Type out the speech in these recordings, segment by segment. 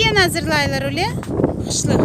Mesken azırlaylar, öyle? Qışlıq.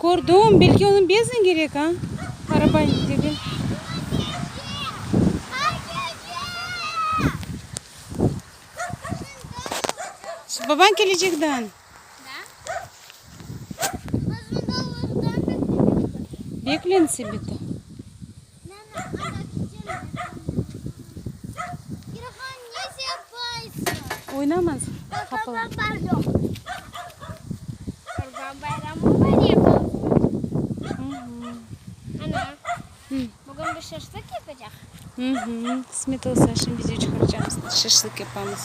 Kördim, belki onıñ benzin kerek, a? Araba degil. Babañ kelecek daa. Beklense bita. Oynamaz. Qapalı. Qısmet olsa, şimdi video çıqaracağımız, şaşlık yapamız.